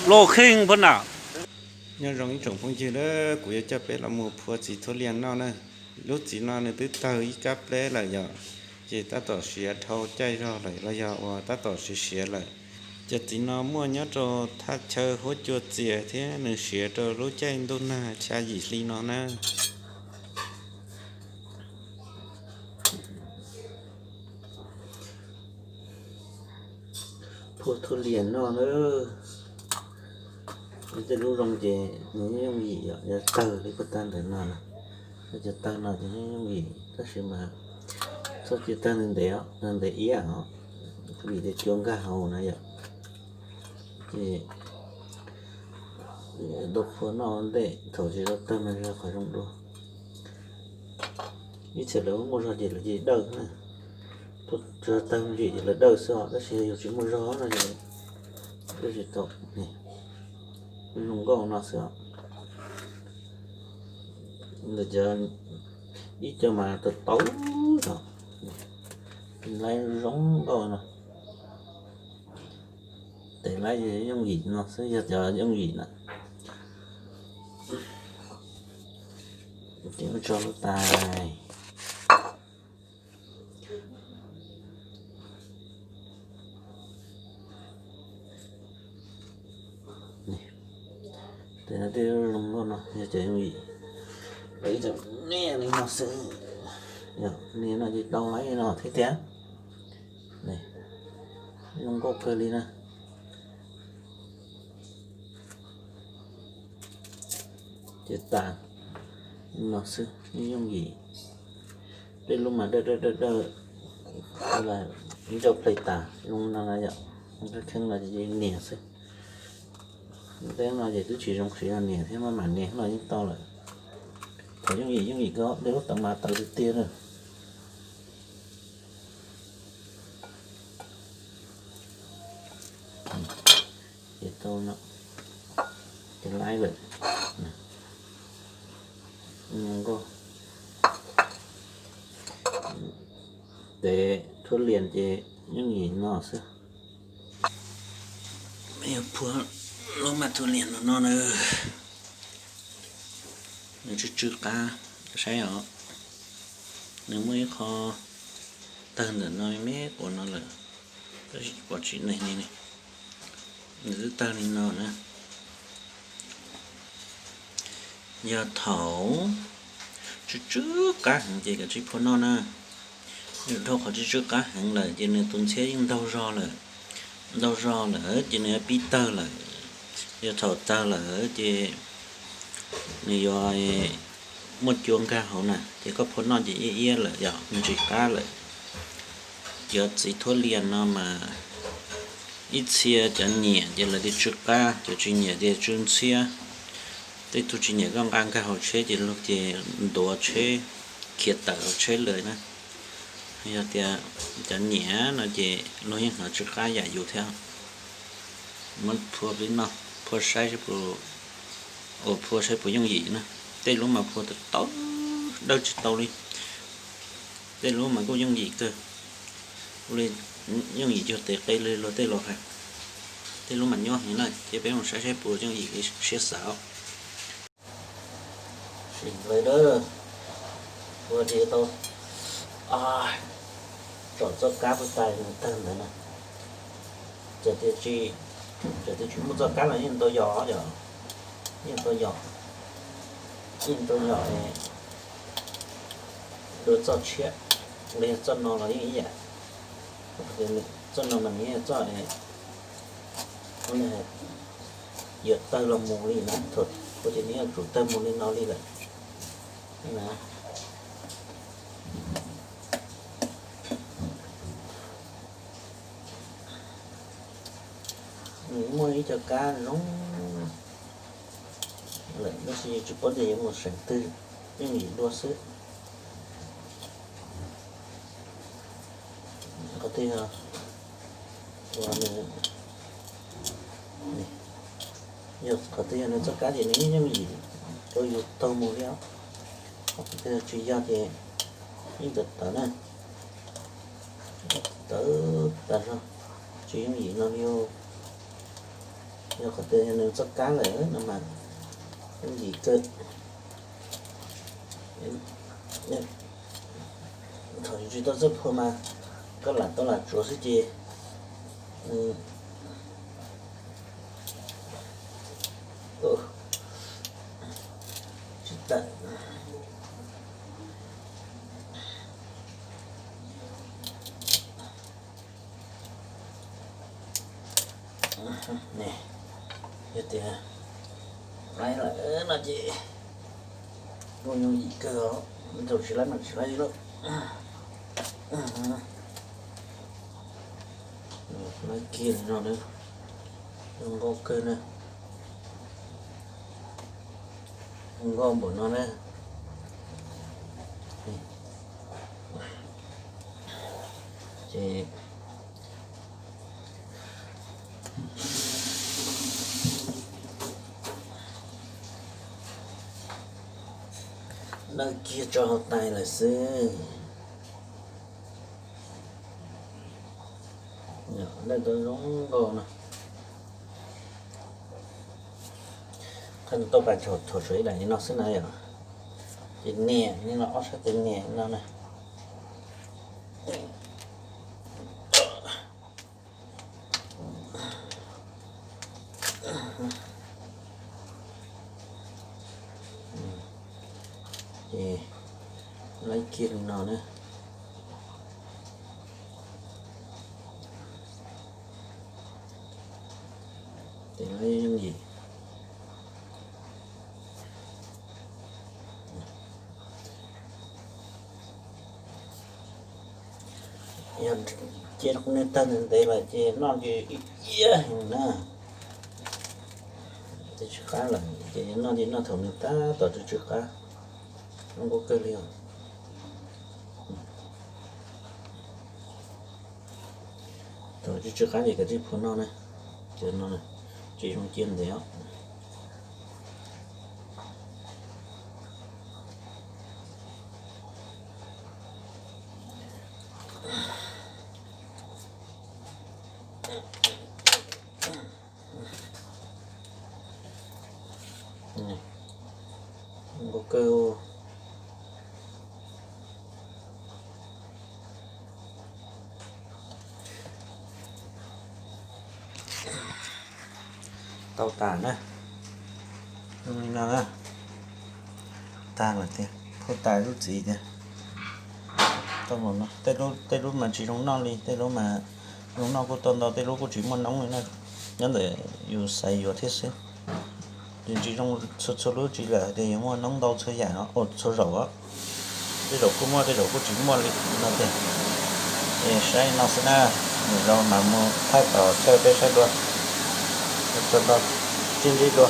Loj kheej pab na. Nyob zoo ib tsoom phooj ywg, kuv yuav coj peb los mus phua txiv thuab lias noj na. Lub txiv no nws twb tawg ib kab pleb lawm yom, ces tab tom siav dhau caij zog lawm los yog uas tab tom siav siav lawm. Cov txiv no muaj nyob rau thaj chaw huab cua txias thiab nws siav rau lub caij ntuj nag xya yim hli no na. Phua thuab lias noj na. Tej lub zoo ces nws yooj yim yom, yog tawg li puag ta ntawm no na. Cov tawg no ces yooj yim tab sis mas txhob cia tawg ntev ntev os, ntev iab os, vim tias cua nkag hauv na yom. Ces tau phua noj ua ntej, thaum tsis tau tawg mas yog qhov zoo dua. Ib txhia lawv muaj zog ces lawv cia li dawj na, tsuas tawg me ntsis ces lawv dawj xwb os, tab sis yog tsis muaj zog no ces dawj tsis tau. Zoo nkauj no xwb os. Ntawm cov ib co mas tau tau os, laib zoo nkauj no. Tes laib yooj yim no xwb, yog cov yooj yim na. Ces ua tso lub tais. Tes no tej zoo nkauj no yog cov yooj yim. Lawv ib txwm nias li no xwb, nias no ces tau laib no thiab tiag. Zoo nkauj kawg li na. Ces tas no xwb, yooj yim. Tej lub mas dawj dawj dawj dawj, ncauj plhaws tas zoo no na yom. Kheeb no ces nias xwb. Tej no ces twb tsis zoo siv nias thiab, maj mam nias no yeej tau lawm. Thaum yooj yim yooj yim kawg, tej lub tawv mas tawv tiag tiag na. Ces tau no, ces laib lawm. Nkauj. Tes thuab lias ces yooj yim no xwb. Peb yuav phua lub mas thuab lias no no na. Nws tsw tsw qab, saib os. Nws muaj ib qho tawg ntawm no me quas no lawm, tab sis pom tsis neeg li ne. Nws twb tawg li no na. Yog thaum tsw tsw qab heev ces kav tsij phua noj na. Dhau qhov tsw tsw qab heev lawm ces nws tus ntxhiab yeej ntaug zog lawm. Ntaug zog lawm ces nws yuav pib tawg lawm. Yog thaum tawg lawm ces nws yuav muaj cua nkag hauv na, ces koj phua noj ces iab iab lawm, yog me ntsis qab lawm. Cov txiv thuab lias no mas ib txhia cov nyiam ces lawv tias tsw qab, cov tsis nyiam tias tsw ntxhiab. Tej tug tsis nyiam koj nqa nkag hauv tsheb ces luag ces ntuav tsheb, khiav tawm hauv tsheb lawm na. Yog tias cov nyiam no ces luag yeej hnov tsw qab yam yus thiab. Muab phua peb noj, phua saib saib puas, ua phua saib puas yooj yim na. Tej lub mas phua tau tau, dawj tsis tau li. Tej lub mas kuj yooj yim kawg, ua li yooj yim cuag tes qe li luag tej los hais. Tej lub mas nyuaj heev na, ces peb mus saib saib puas yooj yim li siab xav. Sim nqaij dawb, ua li tau, tsom txoj kab puag ta nws tawg ntawd na. Txawm tias tsis, txawm tias tsis muaj txoj kab los yeej tau yos, yos, yeej tau yos, yeej tau yos dua txoj tshiab, los yog txoj no los yeej ib yam. Txoj no mas nws yeej txoj, ua li hais, yuav tawg los mus li na, thaum ua ces nws yeej tsum tawg mus li no li lawm na. Nws muaj ib co kab zoo lawm tab sis tsis paub tias yuav mus seem twg, yeej yim dua xwb. Qhov twg yog uas nws, yog qhov twg yog nws txoj kab ces nws yeej yooj yim rau yus taug mus thiab. Qhov twg tsis yog ces Yeej tawv tawv na, tawv tag no, tsis yooj yim no li. Yog qhov tias yog nws txoj kab lawm no mas yooj yim kawg. Thaum tsis tau txawj phua mas koj lam tau lam tsuav xwb ces tsis tawm. Yog tias laib lawm no ces kuj yooj yim kawg os, thaum tsis laib mas tsis laib li lauj. Laib kiag li no na, zoo nkauj kawg na, zoo nkauj npaum no na. Ces dawj kiag tso hauv tais lawm xwb. Dawj tau zoo nkauj no. Qhov no tau pas thaum tsuav ib daim li no xwb na yom. Ces nias li no, ob sab tes nias li no na. Ces laib kiag li no na. Ces laib yooj yim. Yog cia rau kuv niag tawg ntev ntev lawm ces noj ces iab heev na. Ces tsw qab lawm ces noj ces noj thaum nws tab tom tsw tsw qab, zoo nkauj kawg li os. Thaum tsw tsw qab ces kav tsij phua noj na, cov no tsis zoo cia ntev os. Nkauj kawg. Tau tas na. Zoo li no na. Tag lawm tiag, phua tas lub txiv tiag. Tau los no, tej lub mas tsis zoo noj li, tej lub mas zoo noj kuj tau ntau, tej lub kuj tsis muaj noob li na. Nyob ntawm yus xaiv yuav thiab xwb. Ces tsis zoo txhua txhua lub tsis lam hais tias yuav muaj noob ntau txhua yam, txhua zaum. Tej zaum kuj muaj, tej zaum kuj tsis muaj li no tiag. Es saib no xwb na, lwm zaus mam mus thaij tom chaw peb saib dua. Txog ntawd, sib ntsib dua.